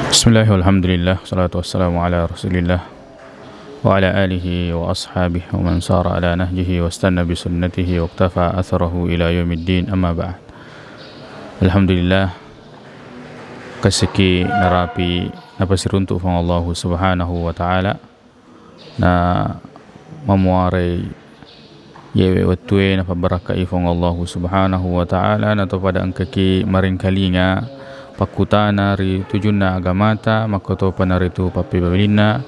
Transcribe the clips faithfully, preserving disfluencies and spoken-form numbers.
Bismillah, walhamdulillah, wassalatu wassalamu ala rasulillah, wa ala alihi wa ashabihi wa man sara ala nahjihi wastanna bi sunnatihi waqtafa atharahu ila yaumiddin, amma ba'd. Alhamdulillah, kasiki narapi napasiruntu Puang Allahu Subhanahu wa Ta'ala, na mamuarai yewe wettue napabbarakkai Puang Allahu Subhanahu wa Ta'ala, nato pada engkaki maringkalinga pakkutana ri tujunna agamata, makkotopana ritu pappebalinna,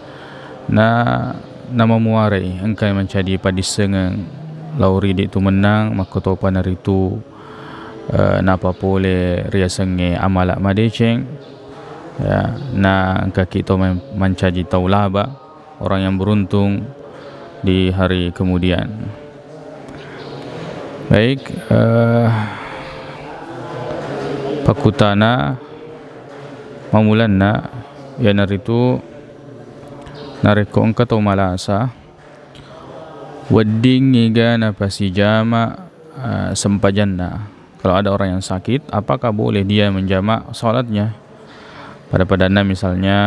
na namamuarai engka mancaji padissengeng lao ri de tu mennang, makkotopana ritu, eh, napapole riasengnge amala madeceng, ya, na engkaki to man-, mancaji tau laba, orang yang beruntung di hari kemudian. Baik, eh, pakkutana mamulanna, iyanaritu narekko engka tau malasa, weddingngiga napasijama, eh, sempajanna? Kalau ada orang yang sakit, apakah boleh dia menjamak salatnya? Pada-padanna misalnya,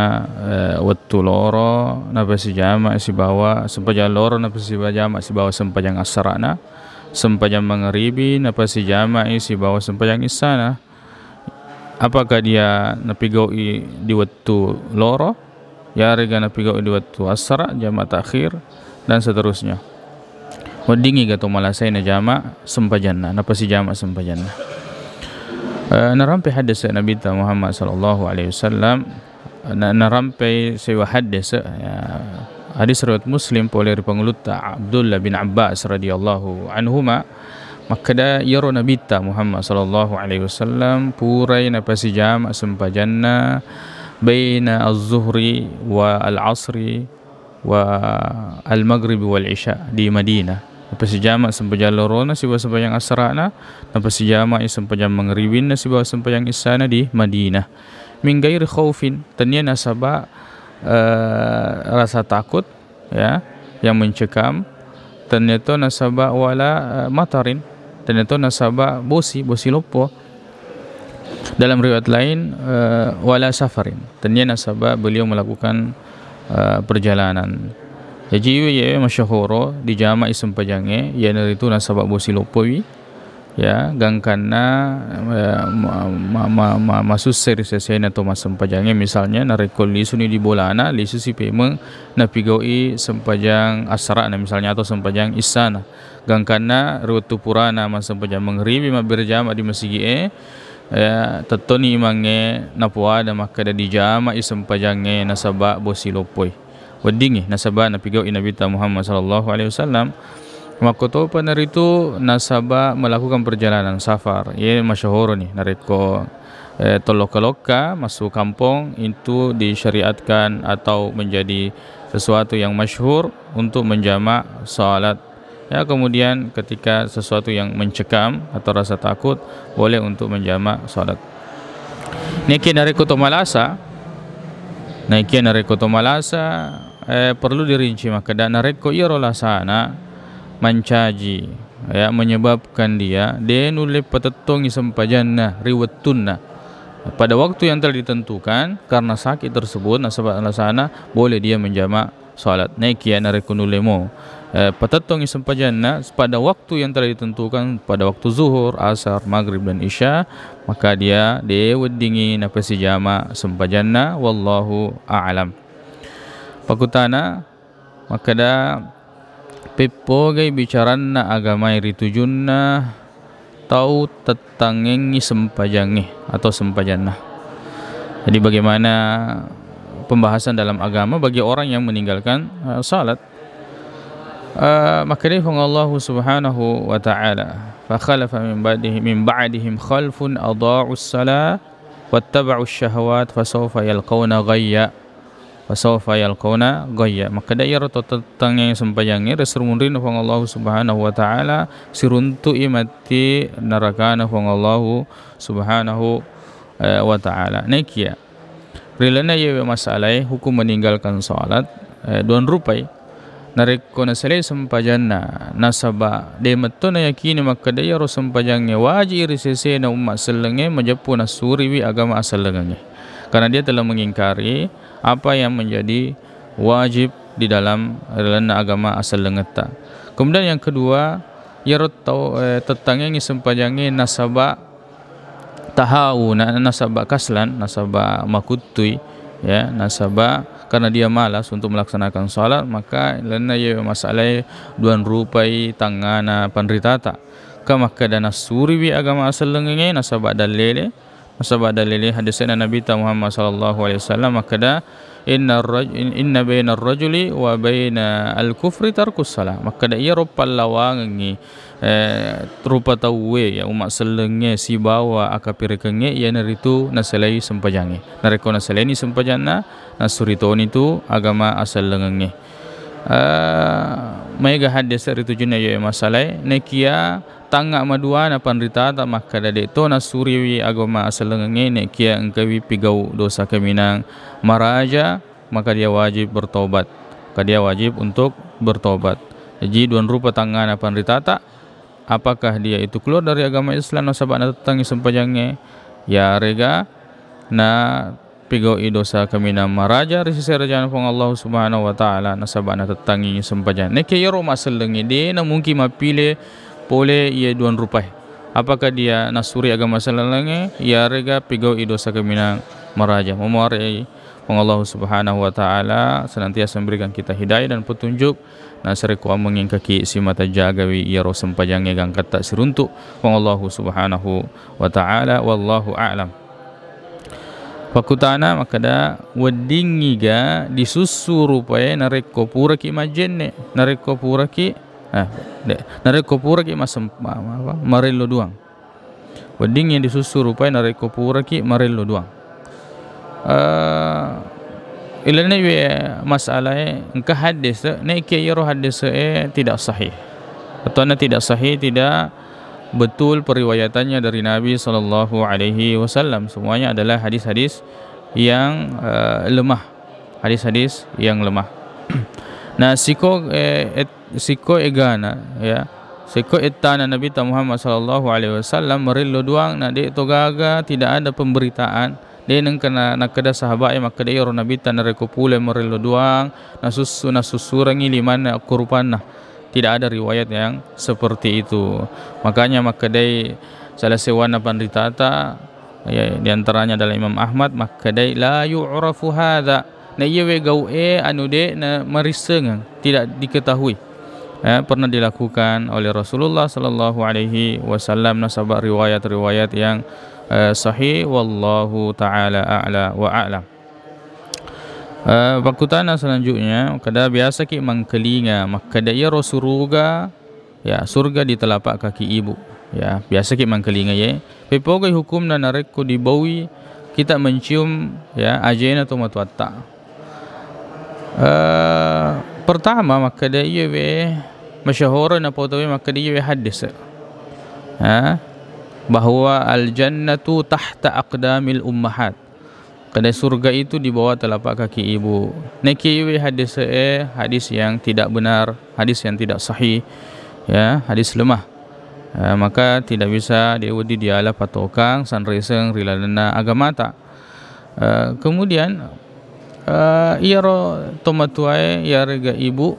eh, wettu loro napasijama sibawa sempajang loro napasijama sibawa sempajang assarana, sempajang mangaribi napasijamai sibawa sempajang issana. Apakah dia napigau'i di wettu loro, yarega napigau'i di wettu assara, jama takhir, dan seterusnya? Weddingngiga to malasai najama sempajanna, napasijama sempajanna. Eh, narampe hadis Nabitta Muhammad sallallahu alaihi wasallam, na-, narampe sewa hadis, ya, hadis riwayat Muslim pole ri pangulutta Abdullah bin Abbas radhiyallahu anhuma, makkeda, iyaro Nabitta Muhammad sallallahu alaihi wasallam purai napasijama sempajanna baina az-zuhri wa al-asri wa al-maghrib wal isya di Madinah. Napasijama sempajang lorona sibawa sempajang asrana, napasijama i sempajang mangribinna sibawa sempajang issana di Madinah. Min ghairi khaufin, tennia nasaba, eh, rasa takut, ya, yang mencekam, tennia to nasaba wala, eh, matarin, tennia to nasaba bosi, bosi loppo. Dalam riwayat lain, eh, wala safarin. Tennia nasaba beliau melakukan, eh, perjalanan. Jaji iwe, iye masyahoro dijamai sempajangnge, iyanaritu nasaba bosi loppowi, ya, gangkanna, eh, ma-, ma-, ma-, ma-, masussai ri sesena to massempajangnge. Misalnya narekko lisuni di bolana, lisusi pemeng napigau'i sempajang assarana misalnya atau sempajang issana. Gangkanna ri wettu purana massempajang mangribi mabbere jama di masigi'e, ya, tettoni imangnge napoada makkeda dijamai sempajangnge nasaba bosi loppoi. Weddingngi nasaba napigau'i Nabitta Muhammad sallallahu alaihi wasallam. Makkotopa naritu nasaba melakukan perjalanan safar. Iye masyahoro ni narekko, eh, tolokka-lokka massu kampong itu disyariatkan atau menjadi sesuatu yang masyhur untuk menjamak salat. Ya, kemudian ketika sesuatu yang mencekam atau rasa takut, boleh untuk menjamak salat. Naikiya narekko to malasa, naikiya narekko to malasa, eh, perlu dirinci makkeda, narekko iyaro lasana mancaji, ya, menyebabkan dia de nulle patettongi sempajanna ri wettunna pada waktu yang telah ditentukan karena sakit tersebut, nasaba lasana, boleh dia menjamak salat. Naikiya narekko nulle mo, eh, patettongi sempajanna pada waktu yang telah ditentukan, pada waktu zuhur, asar, maghrib, dan isya, maka dia de weddingngi napasijama sempajanna. Wallahu a'lam. Pakutana, makkeda, peppogai bicaranna agamae ri tujunna tau tettangengngi sempajangnge atau sempajanna. Jadi, bagaimana pembahasan dalam agama bagi orang yang meninggalkan, eh, salat? Eh, makkedai Puang Allahu Subhanahu wa Ta'ala, "Fa khalafa min ba'dihi-, min ba'dihim khalfun adha'us salah wattaba'us syahawat fasawfa yalqauna ghayya." Fasawfa yalqauna ghayya. Makkeda iyaro to tettangeng sempajangnge ri esso ri munrinna Puang Allahu Subhanahu wa Ta'ala, siruntu'i matti narakana Puang Allahu Subhanahu, eh, wa Ta'ala. Naikiya ri lalenna iyewe masalae hukum meninggalkan salat, eh, duang rupai. Narekko nasalai sempajanna, nasaba de metto nayakini makkeda iyaro sempajangnge waji'i ri sesena umma sellengnge, majeppu nassuriwi agama asellengengnge. Karena dia telah mengingkari apa yang menjadi wajib di dalam, dalam agama asellengetta. Kemudian yang kedua, iyaro tau, eh, tettangengngi sempajangnge nasaba tahawu, na-, nasaba kaslan, nasaba makuttui, ya, nasaba karena dia malas untuk melaksanakan salat, maka lalenna iye masalae duang rupai tangngana panritata. Ka makkeda nassuriwi agama asellengengnge nasaba dallele, nasaba dallele hadisena Nabitta Muhammad sallallahu alaihi wasallam makkeda, "Inna raj-, in-, inna bainar rajuli wa baina al-kufri tarkus salah." Makkeda iyaro pallawangengngi eh, rupa tauwe, ya, umma sellengnge sibawa akapirekengnge, iyanaritu nasalai sempajangnge. Narekko nasalaini sempajanna, nassuritoni tu agama asellengengnge. Eh, maega haddese ritujunna iye masalae, nekia tangnga maduana panritata makkeda de'to nassuriwi agama asellengengnge, nekia engkawi pigau dosa kaminang maraja, maka dia wajib bertobat. Maka dia wajib untuk bertobat. Jadi, duang rupa tangngana panritata, apakah dia itu keluar dari agama Islam nasaba natettangi sempajangnge, yarega na pigau'i dosa kaminang maraja ri sese rajana Puang Allah Subhanahu wa Ta'ala nasaba natettangi sempajang. Nekke iyaro masellengnge de na mungkin mappile pole iye duang rupae. Apakah dia nassuri agama sellengnge, yarega pigau'i dosa kaminang maraja. Memuarai Puang Allah Subhanahu wa Ta'ala senantiasa memberikan kita hidayah dan petunjuk, nasarekko mengingkaki simata jagawi iyaro sempajangnge gangkatta siruntuk Puang Allah Subhanahu wa Ta'ala. Wallahu a'lam. Pakkutana makkeda, weddingngiga disussu rupae narekko puraki majjenne, narekko puraki, eh, de, narekko puraki masem-, ma-, ma-, apa, marello duang. Weddingngi disussu rupae narekko puraki marello duang. Eh, ilenna iwe masalae engka haddese, nekke iyaro haddese e tidak sahih. Atau tidak sahih, tidak betul periwayatannya dari Nabi sallallahu alaihi wasallam. Semuanya adalah hadis-hadis yang, eh, lemah. Hadis-hadis yang lemah. Nah, siko, eh, et-, siko egana, ya. Siko ettana Nabitta Muhammad sallallahu alaihi wasallam merillo duang, na de to gaga, tidak ada pemberitaan. De nengka na-, nakkeda sahabat e makkeda iyaro Nabitta narekko pule merillo duang, nasussu-, nasussurengngi limanna okko rupanna. Tidak ada riwayat yang seperti itu. Makanya makkedai salah sewanna panritata, ya, di antaranya adalah Imam Ahmad, makkedai, "La yu'rafu hadza." Na iyawe gau e anu de na marissengeng, tidak diketahui. Ya, pernah dilakukan oleh Rasulullah sallallahu alaihi wasallam nasaba riwayat-riwayat yang, eh, sahih, wallahu ta'ala a'la wa a'lam. Eh, pakkutana selanjutnya, kada biasaki mangkelinga makkeda iyaro suruga, ya, surga di telapak kaki ibu. Ya, biasaki mangkelinga ye. Pepogoi hukumna narekko dibaui kita mencium, ya, ajena tomatoatta. Eh, pertama makkeda iyewe masyahoro napotowe makkeda iyewe haddese. Ha? Bahwa al-jannatu tahta aqdamil ummahat. Kada surga itu di bawah telapak kaki ibu. Nekiwi hadis, eh, hadis yang tidak benar, hadis yang tidak sahih, ya, hadis lemah. Eh, maka tidak bisa diudi diala patokang sanreseng ri lalenna agamata. Eh, kemudian, eh, iyaro tomatuae, iyarega ibu,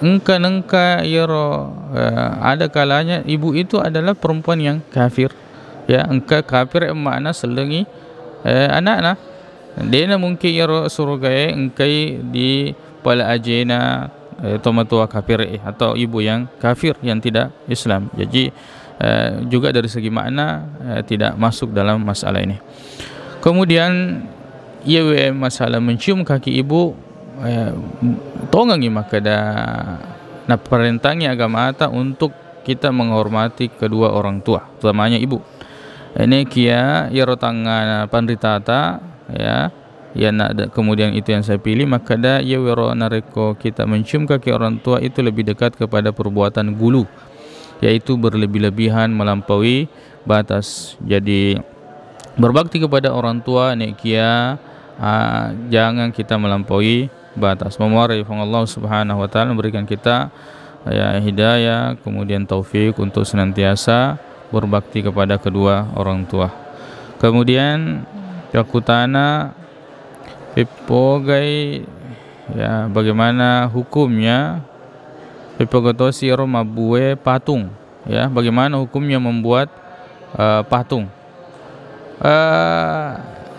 engka nengka iyaro, eh, ada kalanya ibu itu adalah perempuan yang kafir. Ya, engka kafir makna sellengi, eh, anakna. Dena mungkin iyaro surugae engkai di pala ajena, eh, tomatoa kafir, eh, atau ibu yang kafir, yang tidak Islam. Jadi, eh, juga dari segi makna, eh, tidak masuk dalam masalah ini. Kemudian, iyawe masalah mencium kaki ibu, eh, tongengi makkeda naparentangi agamata untuk kita menghormati kedua orang tua, utamanya ibu. Nekia iyaro tangngana panritata, ya, iyana de-, kemudian itu yang saya pilih, makkeda iyawero narekko kita mencium kaki orang tua itu lebih dekat kepada perbuatan gulu, yaitu berlebih-lebihan melampaui batas. Jadi, berbakti kepada orang tua, nekia, ah, jangan kita melampaui batas. Memuarai Puang Allah Subhanahu wa Ta'ala memberikan kita, ya, hidayah, kemudian taufik untuk senantiasa berbakti kepada kedua orang tua. Kemudian, Pakkutana, peppogai, ya, bagaimana hukumnya peppoga tosi ero mabbue patung, ya, bagaimana hukumnya membuat, eh, patung? Eh,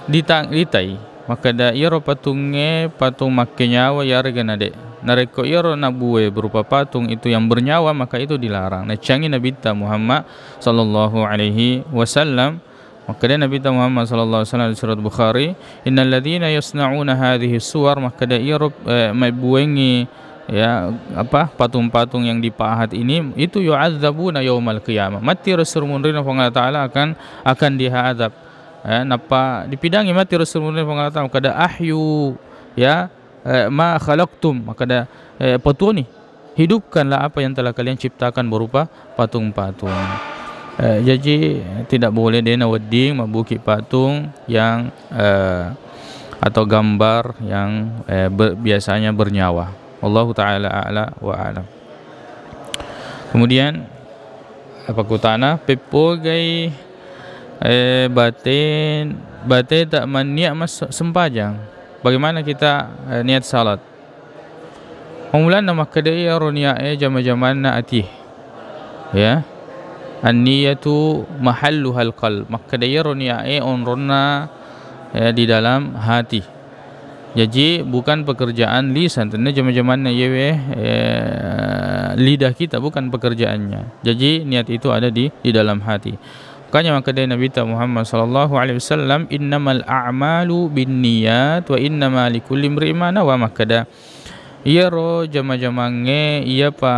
ditang-, ditai, makkeda iyaro patungnge patung makkenyawa iyarega nade. Narekko iyaro nabbue berupa patung itu yang bernyawa, maka itu dilarang. Nacangi Nabitta Muhammad sallallahu alaihi wasallam, makkeda Nabitta Muhammad sallallahu alaihi wasallam di surat Bukhari, "Innal ladzina yasna'una hadhihi suwar," makkeda iyaro, eh, mabbuengi, ya, apa, patung-patung yang dipahat ini, itu, "yu'adzabuna yaumal qiyamah." Matti ro sirmunrina Puang Allah Ta'ala akan, akan diazab. Eh, nappa dipidangi matti ro sirmunrina Puang Allah Ta'ala, makkeda, "Ahyu, ya, eh, ma khalaqtum," makkeda, eh, patuoni, hidupkanlah apa yang telah kalian ciptakan berupa patung-patung. Eh, jaji tidak boleh de nawedding mabbuki patung yang, eh, atau gambar yang, eh, ber-, biasanya bernyawa. Wallahu ta'ala a'la wa a'lam. Kemudian, apa kutana, peppogai, eh, baten, bate tak maniat mas sempajang. Bagaimana kita, eh, niat salat? Pammulanna makkeda iyaro niae jama-jamanna ati. Ya. An-niyatu mahalluhal qalb. Makkeda iyaro niae onronna, ya, di dalam hati. Jaji, bukan pekerjaan lisan, tennia jama-jamanna iyewe, eh, lidah kita, bukan pekerjaannya. Jaji, niat itu ada di, di dalam hati. Makanya makkeda Nabitta Muhammad sallallahu alaihi wasallam, "Innamal a'malu binniyat wa innama likulli imri'in ma nawa." Makkeda, iyaro jama-jamangnge iyapa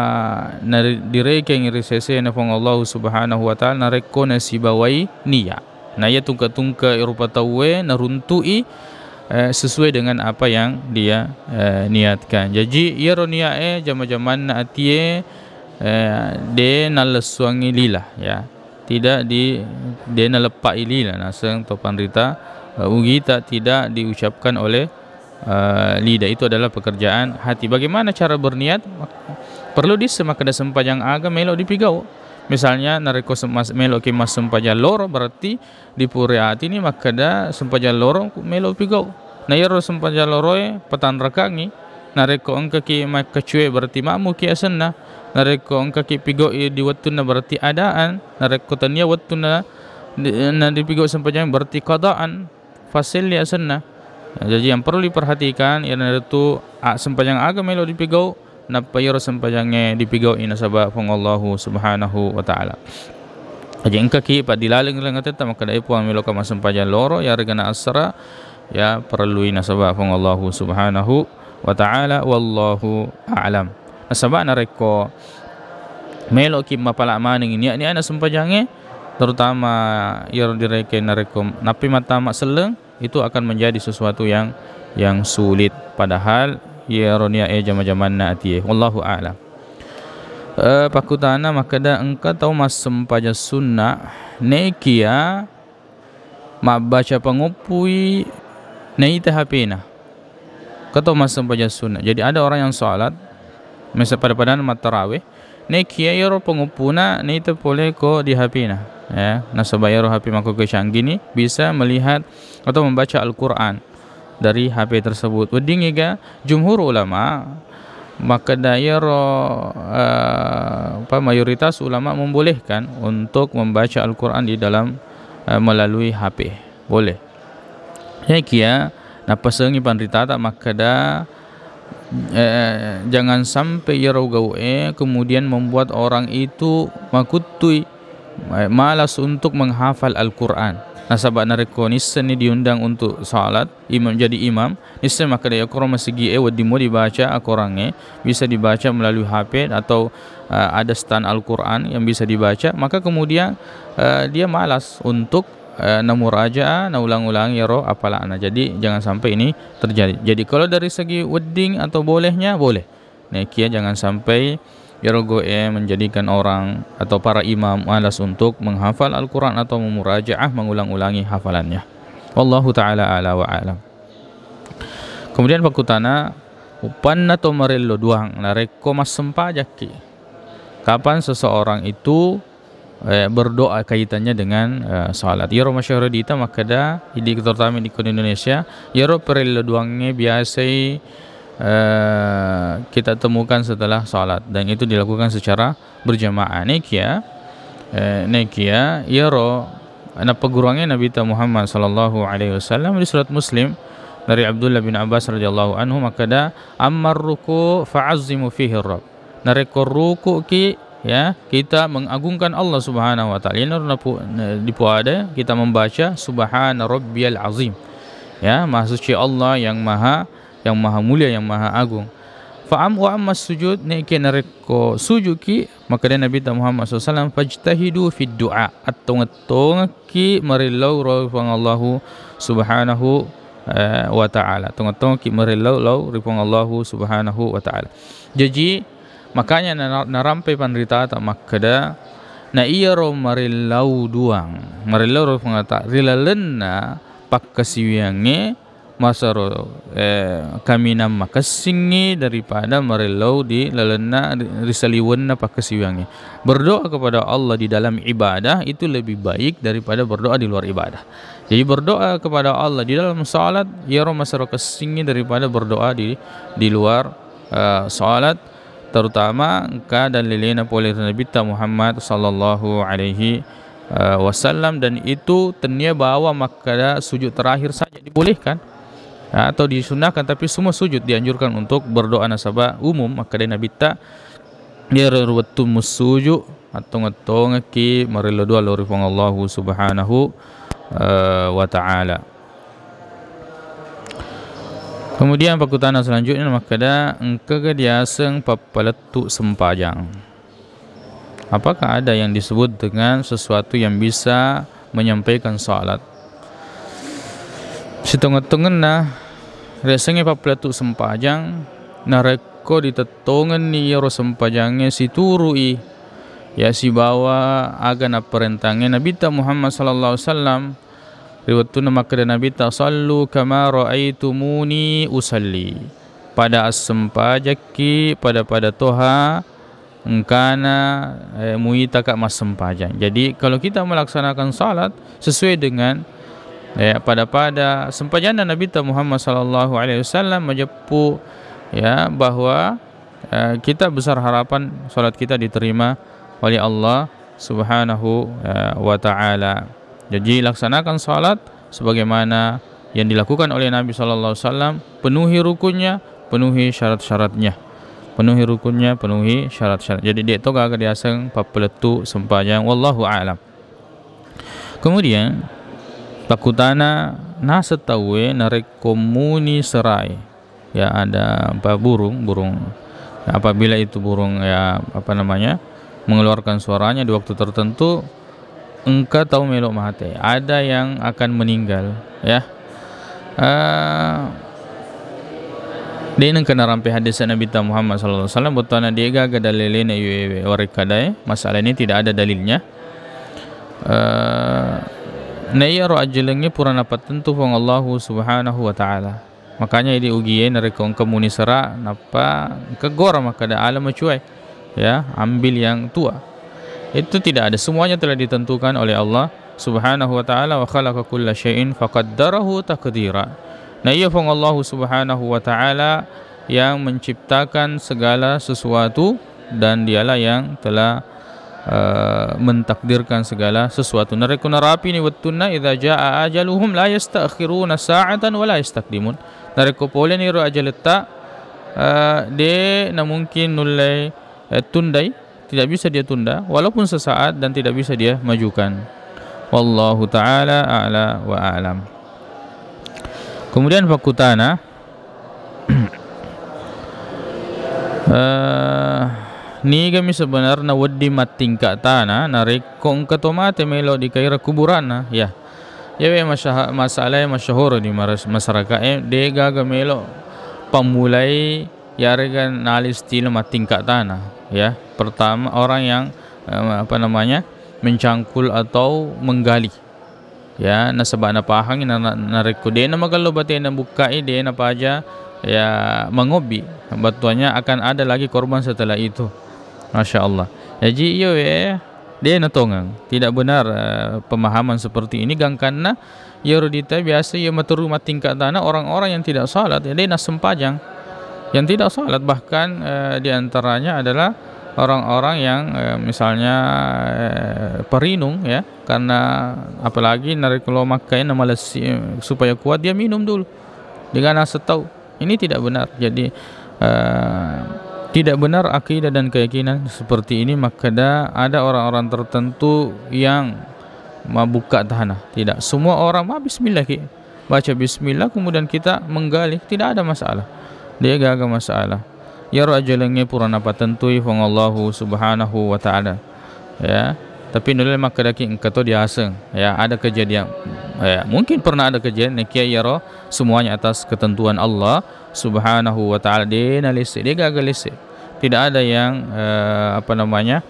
nari-, direkeng ri sesena Puang Allahu Subhanahu wa Ta'ala narekko nasibawai niat. Na iya tungke-tungke rupa tauwe naruntu'i, eh, sesuai dengan apa yang dia, eh, niatkan. Jaji, iyaro niae jama-jamanna atie, eh, de nallessuangngi lila, ya. Tidak di-, de naleppai lila, naseng to panrita, eh, ugita tidak diucapkan oleh, eh, lidah. Itu adalah pekerjaan hati. Bagaimana cara berniat? Perlu disse makkeda sempajang aga melo dipigau. Misalnya, narekko sem-, mas-, meloki massempajang loro, berarti di pura atini makkeda sempajang loro melo pigau. Na iyaro sempajang loroe patanrakangngi. Narekko engkaki makkacue, berarti makmuki asenna. Narekko engkaki pigau'i di wettunna, berarti adaan. Narekko tania wettunna di-, na dipigau sempajang, berarti qadaan. Faselli asenna. Nah, jaji yang perlu diperhatikan iyanaritu, a, sempajang aga melo dipigau, nappa iyaro sempajangnge dipigau'i nasaba Puang Allahu Subhanahu wa Ta'ala. Jaji engkaki paddilaleng ri atetta makkeda, "E Puang, meloka massempajang loro, iyarega na assara, ya, parellui nasaba Puang Allahu Subhanahu wa Ta'ala, wallahu a'lam." Nasaba narekko meloki mapala maneng niat-niatna sempajangnge, terutama iyaro direkeng narekko nappi mattama selleng, itu akan menjadi sesuatu yang, yang sulit. Padahal iyaro niae jama-jamanna atie. Wallahu a'lam. Eh, pakkutana makkeda, engka tau massempajang sunna, nekia mabbaca pangoppui naita H P-na. Engka tau massempajang sunna. Jadi ada orang yang salat, mesa pada-padana mattarawe, nekia iyaro pangoppuna naita pole ko di H P-na. Ya, nasaba iyaro H P makkokkoe canggih ni, bisa melihat atau membaca Al-Quran dari H P tersebut. Weddingngi ga jumhur ulama makkeda iyaro, eh, apa, mayoritas ulama membolehkan untuk membaca Al-Quran di dalam, eh, melalui H P. Boleh. Yakia nappasengi panritata makkeda, eh, jangan sampai iyaro gau'e kemudian membuat orang itu makuttui, eh, malas untuk menghafal Al-Quran. Nasaba narekko nissenni diundang untuk salat, imam, jadi imam, nisseng makkeda, "Iyakoro masigi'e wedding mua dibaca akorangnge, bisa dibaca melalui H P atau, eh, ada stand Al-Quran yang bisa dibaca," maka kemudian, eh, dia malas untuk, eh, namurajaah, naulang-ulangi iyaro apalana. Jadi, jangan sampai ini terjadi. Jadi, kalau dari segi wedding atau bolehnya, boleh. Nekia jangan sampai iyaro gau'e menjadikan orang atau para imam malas untuk menghafal Al-Quran atau memurajaah, mengulang-ulangi hafalannya. Wallahu ta'ala a'la wa a'lam. Kemudian pakkutana, uppanna to marello duang narekko massempajakki. Kapan seseorang itu eh, berdoa kaitannya dengan, eh, salat. Iyaro masyhur dita makkeda, idi terutama di Indonesia, iyaro parellau duangnge biasai, eh, kita temukan setelah salat dan itu dilakukan secara berjamaah. Nekia, eh, nekia iyaro nappaguruangnge Nabitta Muhammad sallallahu alaihi wasallam di surat Muslim dari Abdullah bin Abbas radhiyallahu anhu makkeda, "Ammar ruku' fa'azzimu fihi rabb." Narekko ruku'ki, ya, kita mengagungkan Allah Subhanahu wa Ta'ala. Ini napu-, dipuada kita membaca Subhana Rabbiyal Azim. Ya, Maha Suci Allah yang Maha, yang Maha Mulia, yang Maha Agung. Fa'am wa amma sujud, nekia narekko sujuki, makkeda Nabitta Muhammad sallallahu alaihi wasallam, "Fajtahidu fid du'a." Attongeng-tongekki marellau ro Puang Allahu Subhanahu, eh, wa Ta'ala. Tongeng-tongekki marellau lao ri Puang Allahu Subhanahu wa Ta'ala. Jaji, makanya na-, narampe panritata makkeda, na iyaro marellau duang, marellau ro Puang Allah Ta'ala, ri lalenna pakkasiwiyangnge masero, eh, kaminang makessingngi daripada marellau di lalenna ri-, ri saliwenna pakkasiwiyangnge. Berdoa kepada Allah di dalam ibadah itu lebih baik daripada berdoa di luar ibadah. Jadi berdoa kepada Allah di dalam salat, iyaro masero kessingngi daripada berdoa di, di luar, eh, salat, terutama engka dalilena pole ri Nabitta Muhammad sallallahu alaihi, eh, wasallam, dan itu tennia bawa makkeda sujud terakhir saja dibolehkan atau disunnahkan, tapi semua sujud dianjurkan untuk berdoa nasaba umum makkeda Nabitta, iyaro wettu mussuju, attongeng-tongekki marellau dua lao ri Puang Allahu Subhanahu, eh, wa Ta'ala. Kemudian pakkutana selanjutnya makkeda, engkaga diaseng pappalettu sempajang? Apakah ada yang disebut dengan sesuatu yang bisa menyampaikan salat? Sitongeng-tongenna, riasengnge pappalettu sempajang, narekko ditettongenni iyaro sempajangnge situru'i, ya, sibawa aga napparentangnge Nabitta Muhammad sallallahu alaihi wasallam, ri wettunna makkeda Nabitta, "Sallu kama raaitumuni usalli." Pada assempajakki, pada-pada toha engkana, eh, muitaka massempajang. Jadi, kalau kita melaksanakan salat sesuai dengan, eh, pada-pada sempajanna Nabitta Muhammad sallallahu alaihi wasallam, majeppu, ya, bahwa, eh, kita besar harapan salat kita diterima oleh Allah Subhanahu, eh, wa Ta'ala. Jadi, laksanakan salat sebagaimana yang dilakukan oleh Nabi sallallahu alaihi wasallam, penuhi rukunnya, penuhi syarat-syaratnya. Penuhi rukunnya, penuhi syarat-syarat. Jadi, de' to gaga diaseng pappalettu sempajang. Wallahu a'lam. Kemudian, pakkutana, naseng tauwe narekko muni serai. Ya, ada apa, burung, burung. Apabila itu burung, ya, apa namanya, mengeluarkan suaranya di waktu tertentu, engka tau melo mate, ada yang akan meninggal, ya. Eh, de' nengka narampe hadis Nabitta Muhammad sallallahu alaihi wasallam, bettuanna de' gaga dalilena iwewe warekkadae, masalah ini tidak ada dalilnya. Eh, na iyaro ajjalengnge pura napattentu Puang Allahu Subhanahu wa Ta'ala. Makanya idi ugie narekko engka muni sera, nappa engka gora makkeda ala macuai, ya, ambil yang tua. Itu tidak ada, semuanya telah ditentukan oleh Allah Subhanahu wa Ta'ala, "Wa khalaqa kulla syai'in faqaddarahu taqdira." Nah, iya Puang Allahu Subhanahu wa Ta'ala yang menciptakan segala sesuatu dan dialah yang telah, eh, mentakdirkan segala sesuatu. Narekko narapini wettunna, "Idza jaa ajaluhum la yastakhiruna sa'atan wa la yastaqdimun." Narekko poleni ro ajaletta, eh, de' namungkin nullei, eh, tundai, tidak bisa dia tunda, walaupun sesaat, dan tidak bisa dia majukan. Wallahu ta'ala a'la wa a'lam. Kemudian pakkutana, Eh, nigami sebenarna wedding mattingka tana narekko engka to mate melo dikaira kuburanna? Ya. Yawe masyaha-, masalae masyahur di maras-, masyarakae, de' gaga melo pammulai yarega nali style mattingka tana, ya. Pertama, orang yang, eh, apa namanya, mencangkul atau menggali. Ya, nasaba napahangi na-, na-, narekko de'na magello batena bukkai, de'na paja, ya, mangobbi. Bettuannya akan ada lagi korban setelah itu. Masya Allah. Jaji, iyo, eh, De' natongeng, tidak benar, eh, pemahaman seperti ini, gangkanna iyaro dita biasa iya matteru mattingka tana orang-orang yang tidak salat, ya, de' nassempajang. Yang tidak salat bahkan, eh, di antaranya adalah orang-orang yang, eh, misalnya, eh, parinung, ya, karena apalagi narekko lao Makkah ini malessi, eh, supaya kuat dia minum dulu. Dengan rasa tahu. Ini tidak benar. Jadi, eh, tidak benar akidah dan keyakinan seperti ini, makkeda ada orang-orang tertentu yang mabukka tanah. Tidak. Semua orang ma bismillah ki. Baca bismillah, kemudian kita menggali, tidak ada masalah. De' gaga masalah. Iyaro ajalengnge pura napatentui Puang Allahu Subhanahu wa Ta'ala. Ya. Tapi nulle makkedaki engka to diaseng. Ya, ada kejadian. Ya, mungkin pernah ada kejadian, nekia iyaro semuanya atas ketentuan Allah Subhanahu wa Ta'ala. De' nalesse, de' gaga lesse. Tidak ada yang, eh, apa namanya,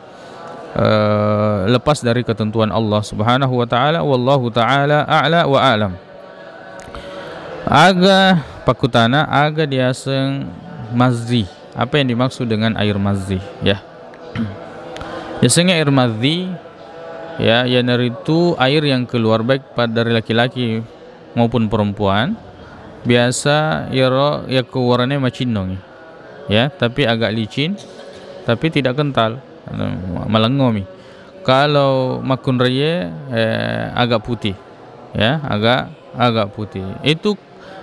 eh, lepas dari ketentuan Allah Subhanahu wa Ta'ala. Wallahu ta'ala a'la wa a'lam. Aga pakkutana, aga diaseng mazzi? Apa yang dimaksud dengan air mazzi? Ya. Biasanya air mazzi, ya, iyanaritu air yang keluar baik pa-, dari laki-laki maupun perempuan. Biasa iyaro yakko warnanya macinnongi. Ya, tapi agak licin, tapi tidak kental. Anu, malengomi. Kalau makkunraie, eh, agak putih. Ya, agak, agak putih. Itu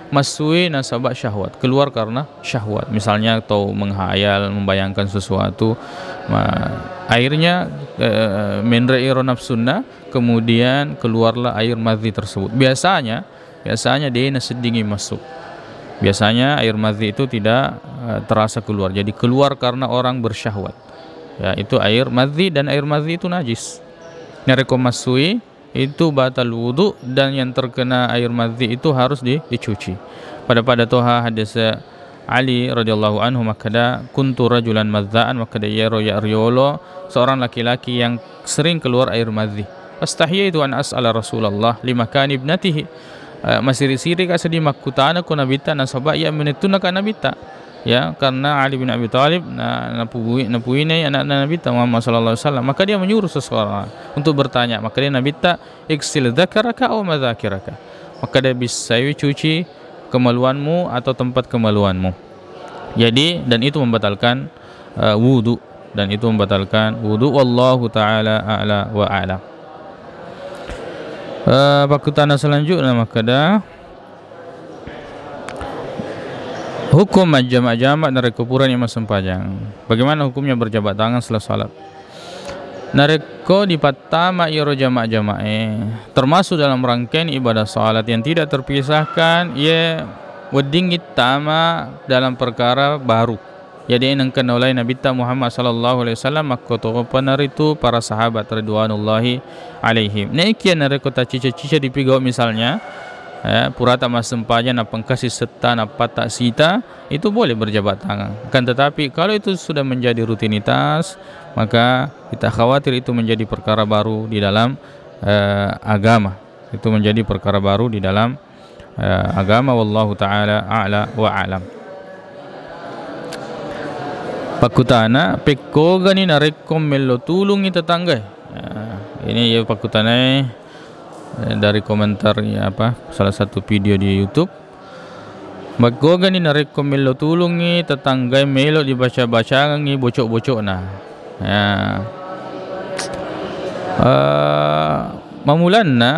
massui nasaba syahwat, keluar karena syahwat. Misalnya tau menghayal, membayangkan sesuatu, ma-, akhirnya, eh, menre iro nafsunna, kemudian keluarlah air madhi tersebut. Biasanya, biasanya de' naseddingi masuk. Biasanya air madhi itu tidak, eh, terasa keluar. Jadi keluar karena orang bersyahwat. Ya, itu air madhi dan air madhi itu najis. Narekko massui, itu batal wudu dan yang terkena air madhi itu harus di-, dicuci. Pada-pada toha hadis Ali radhiyallahu anhu makkeda, "Kuntu rajulan madzaan," makkeda iyaro ya riolo seorang laki-laki yang sering keluar air madhi. "Fastahyaitu an as'ala Rasulullah limakani ibnatihi." Eh, masiri-siri ka seddi makkutana ko Nabitta nasaba iya menettunna ka Nabitta. Ya, karena Ali bin Abi Thalib na-, napui-, napuinai anakna Nabitta Muhammad sallallahu alaihi wasallam. Maka dia menyuruh seseorang untuk bertanya. Maka dia Nabitta, "Iksil dzakaraka au madzakiraka." Maka dia bisa cuci kemaluanmu atau tempat kemaluanmu. Jadi, dan itu membatalkan, eh, wudu. Dan itu membatalkan wudu. Wallahu ta'ala a'la wa a'lam. Eh, pakkutana selanjutnya makkeda, hukum majjama-jama narekko purani massempajang. Bagaimana hukumnya berjabat tangan setelah salat? Narekko dipattama iyaro jama-jamae, termasuk dalam rangkaian ibadah salat yang tidak terpisahkan, ye weddingngi tama dalam perkara baru. Jadi, nengka naulai Nabitta Muhammad sallallahu alaihi wasallam, makkotopa naritu para sahabat ridwanullahi alaihim. Nekia narekko taccica-cica dipigau misalnya, eh, purata massempajang, nappa engkasi setta, nappa ta sita, itu boleh berjabat tangan. Akan tetapi, kalau itu sudah menjadi rutinitas, maka kita khawatir itu menjadi perkara baru di dalam, eh, agama. Itu menjadi perkara baru di dalam, eh, agama. Wallahu ta'ala a'la wa a'lam. Pakkutana, pekkogani narekko mello tulungi tetanggae? Eh, ini ya pakkutanae, eh, dari komentar, ya, apa, salah satu video di YouTube. Maggogani narekko mello tulungngi tetanggae melo dibaca-bacangengngi bocok-bocokna. Ya. Eh, mamulanna,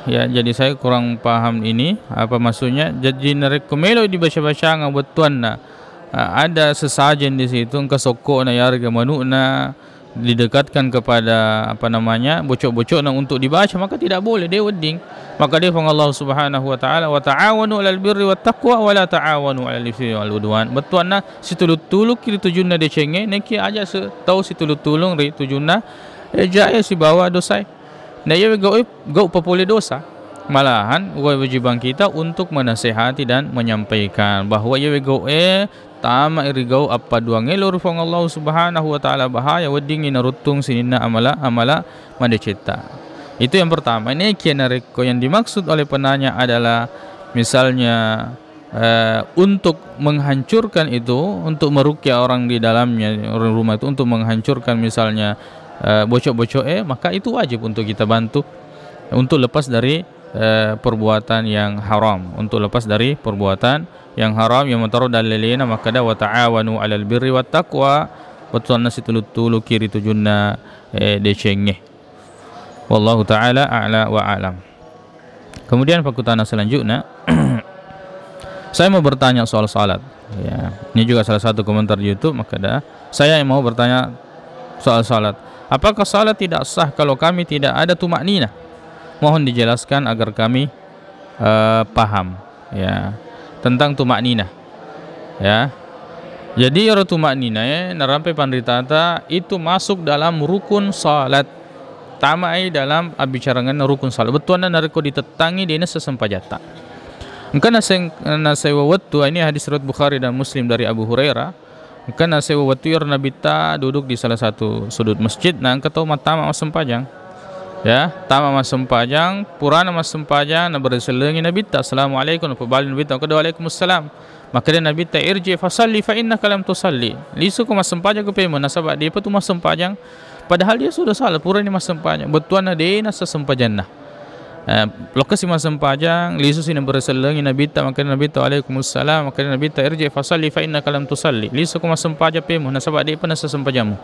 ya, jadi saya kurang paham ini, apa maksudnya. Jadi narekko melo dibaca-bacangeng bettuanna, eh, ada sesajen di situ, engka sokkona, yarega manukna, didekatkan kepada, apa namanya, bocok-bocokna untuk dibaca, maka tidak boleh, de wedding. Maka dia Puang Allah Subhanahu wa Ta'ala, "Wa ta'awanu 'alal birri wat taqwa wa la ta'awanu 'alal itsmi wal 'udwan." Bettuanna, situlu-tulukki ri tujunna decengnge, nekia aja se-, tau situlu-tulung ri tujunna, eh, jae sibawa dosae. Na iyawe gau'e, gau papole dosa. Malahan, wajibang kita untuk menasehati dan menyampaikan bahwa iyawe gau'e tama ri gau appaduangnge lao ri Puang Allah Subhanahu wa Ta'ala, bahaya weddingngi naruttung sininna amala-amala madecetta. Itu yang pertama. Nekia narekko yang dimaksud oleh penanya adalah misalnya, eh, untuk menghancurkan itu, untuk merukyah orang di dalamnya, orang rumah itu, untuk menghancurkan misalnya eh, bocok-bocok, eh, maka itu wajib untuk kita bantu untuk lepas dari, eh, perbuatan yang haram, untuk lepas dari perbuatan yang haram. Yang mentaro dalilena makkeda, "Wa ta'awanu 'alal birri wat taqwa," bettuanna situlu-tuluki ri tujunna, eh, decengnge. Wallahu ta'ala a'la wa a'lam. Kemudian, pakutana selanjutnya, saya mau bertanya soal salat. Ya, ini juga salah satu komentar di YouTube, makkeda, "Saya yang mau bertanya soal salat. Apakah salat tidak sah kalau kami tidak ada tumakninah? Mohon dijelaskan agar kami, eh, paham, ya, tentang tumakninah." Ya. Jadi, iyaro tumakninah, eh, narampe panritata itu masuk dalam rukun salat. Tamai dalam abbicarangenna rukun salat. Bettuanna narekko ditettangi, de'na sah sempajatta. Engka naseng-, nasewa wettu, ini hadis riwayat Bukhari dan Muslim dari Abu Hurairah. Engka nasewa wettu iyaro Nabitta duduk di salah satu sudut masjid, na engka tau mattama massempajang. Ya, tama massempajang, purana massempajang, naberri sellengi Nabitta, "Assalamualaikum," napabali Nabitta, makkeda, "Waalaikumsalam." Makkeda Nabitta, "Irji fasalli fa innaka lam tusalli." Lisuko massempajang ko pemeng, nasaba de'pa tu massempajang. Padahal dia sudah salat, purani massempajang. Bettuanna de'na sah sempajanna. Eh, lokkasi massempajang, lisusi naberri sellengi Nabitta, makkeda Nabitta, "Waalaikumsalam," makkeda Nabitta, "Irji fasalli fa innaka lam tusalli." Lisuko massempajang pemeng, nasaba de'pa nasah sempajammu.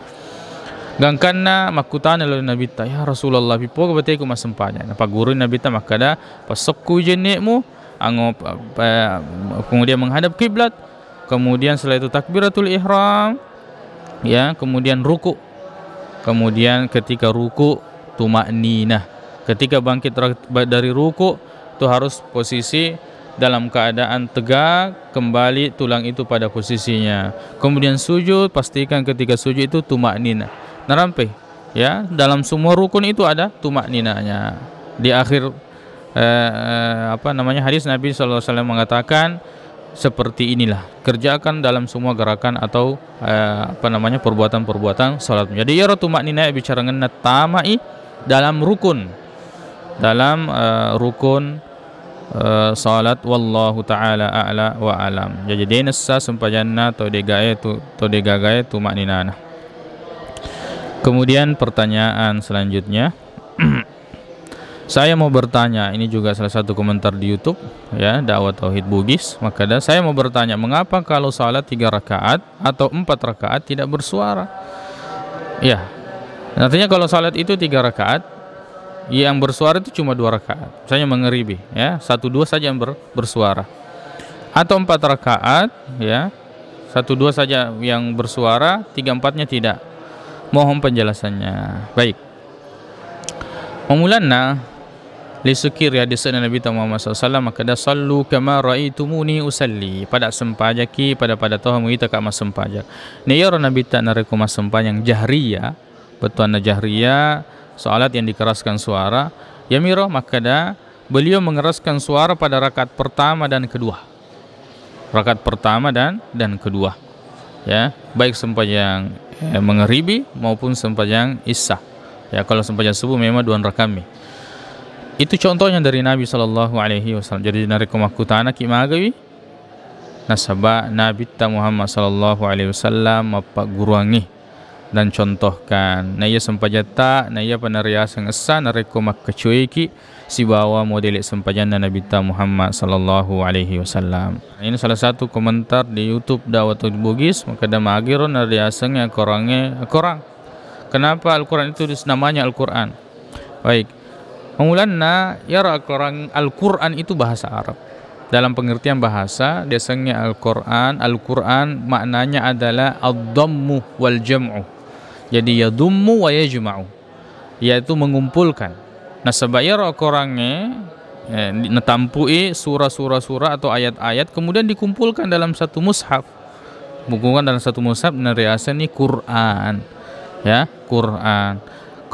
Gangkanna makkutana lao Nabitta, "Ya Rasulullah, pippoga bateku massempajang?" Napaggurui Nabitta makkeda, "Passokku jenne'mu, ango-, pa-, pa-, kemudian menghadap kiblat, kemudian setelah itu takbiratul ihram, ya, kemudian ruku, kemudian ketika ruku tumakninah, ketika bangkit ra-, ba-, dari ruku tu harus posisi dalam keadaan tegak, kembali tulang itu pada posisinya. Kemudian sujud, pastikan ketika sujud itu tumakninah." Narampe, ya, dalam semua rukun itu ada tumakninahnya. Di akhir eh, eh, apa namanya, hadis Nabi sallallahu alaihi wasallam mengatakan, "Seperti inilah, kerjakan dalam semua gerakan atau, eh, apa namanya, perbuatan-perbuatan salat." Jadi, iyaro tumakninah bicarangenna tamai dalam rukun, dalam, eh, rukun, eh, salat, wallahu ta'ala a'la wa alam. Jadi, de'na sah sempajanna to degae tu, to degae tumakninana. Kemudian pertanyaan selanjutnya, Saya mau bertanya, ini juga salah satu komentar di YouTube, ya, Dakwah Tauhid Bugis. Makkeda, "Saya mau bertanya, mengapa kalau salat tiga rakaat atau empat rakaat tidak bersuara?" Ya, artinya kalau salat itu tiga rakaat, yang bersuara itu cuma dua rakaat. Misalnya mengeribi, ya, satu dua saja yang ber-, bersuara. Atau empat rakaat, ya, satu dua saja yang bersuara, tiga empatnya tidak. Mohon penjelasannya. Baik. Mammulanna, lisuki ri hadisna Nabitta Muhammad sallallahu alaihi wasallam, makkeda, "Sallu kama ra'aitumuni usalli." Pada sempajaki pada-pada toha muita ka massempajang. Na iyaro Nabitta narekko massempajang jahriyah, bettuanna jahriyah, salat yang dikeraskan suara, yamiro makkeda, beliau mengeraskan suara pada rakaat pertama dan kedua. Rakaat pertama dan, dan kedua. Ya, baik sempajang, eh, mengeribi maupun sempajang isya. Ya, kalau sempajang subuh memang dua rakaat mi. Itu contohnya dari Nabi sallallahu alaihi wasallam. Jadi, narekko makkutanaki magawi, nasaba Nabitta Muhammad sallallahu alaihi wasallam mappagguruangngi dan contohkan. Naiya sempajatta, naiya panariaseng essa, narekko makkecueki, sibawa modele sempajanna Nabitta Muhammad sallallahu alaihi wasallam. Ini salah satu komentar di YouTube Dakwah Tauhid Bugis, makkeda, "Magiro nariasengnge akorangnge akorang? Kenapa Al-Quran itu dis-, namanya Al-Quran?" Baik. Mammulanna, iyaro Al-Quran, Al-Quran itu bahasa Arab. Dalam pengertian bahasa, diasengnge Al-Quran, Al-Quran maknanya adalah ad-dhammu wal jam'u. Jadi, yadhummu wa yajma'u, yaitu mengumpulkan. Nasaba iyaro akorangnge, eh, di-, natampui surah-surah-surah atau ayat-ayat, kemudian dikumpulkan dalam satu mushaf. Dikumpulkan dalam satu mushaf, nariasenni Quran. Ya, Quran.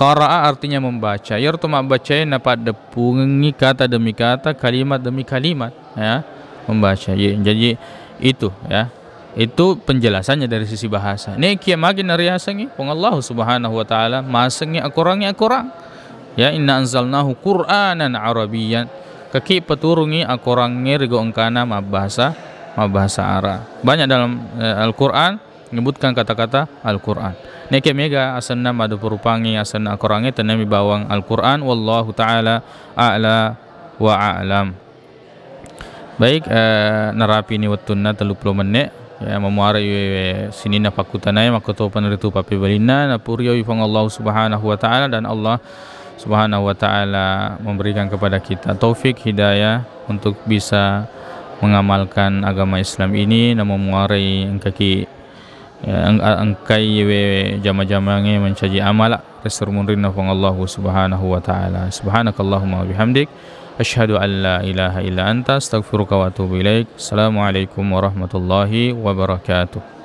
Qara'a artinya membaca. Iyaro to mabbacae napaddeppungengngi kata demi kata, kalimat demi kalimat, ya, membaca. Ye-, jadi itu, ya. Itu penjelasannya dari sisi bahasa. Nekia magi nariasengngi Puang Allah Subhanahu wa Ta'ala, masengngi akorangnge akorang. Ya, "Inna anzalnahu Qur'anan Arabiyyan." Kaki paturungi akorangnge rigo engkana mabbahasa, mabbahasa Arab. Banyak dalam, eh, Al-Quran, menyebutkan kata-kata Al-Quran. Neke mega asenna maduperupangi asenna Al-Quran e, tenemi bawang Al-Quran. Wallahu ta'ala a'la wa a'lam. Baik, eh, narapini wettunna telluppulo menne. Ya, mamuarai we-, we-, sininna pakkutanae, makkotopa naritu pappebalinna, napurioi Puang Allah Subhanahu wa Ta'ala, dan Allah Subhanahu wa Ta'ala memberikan kepada kita taufik hidayah untuk bisa mengamalkan agama Islam ini, namun muarai engkaki Ya, eng-, a-, engkai we jama-jamange mancaji amala ri esso ri munrinna Puang Allahu Subhanahu wa Ta'ala. Subhanakallahumma wa bihamdik, asyhadu an la ilaha illa anta, astaghfiruka wa atubu ilaik. Assalamualaikum warahmatullahi wabarakatuh.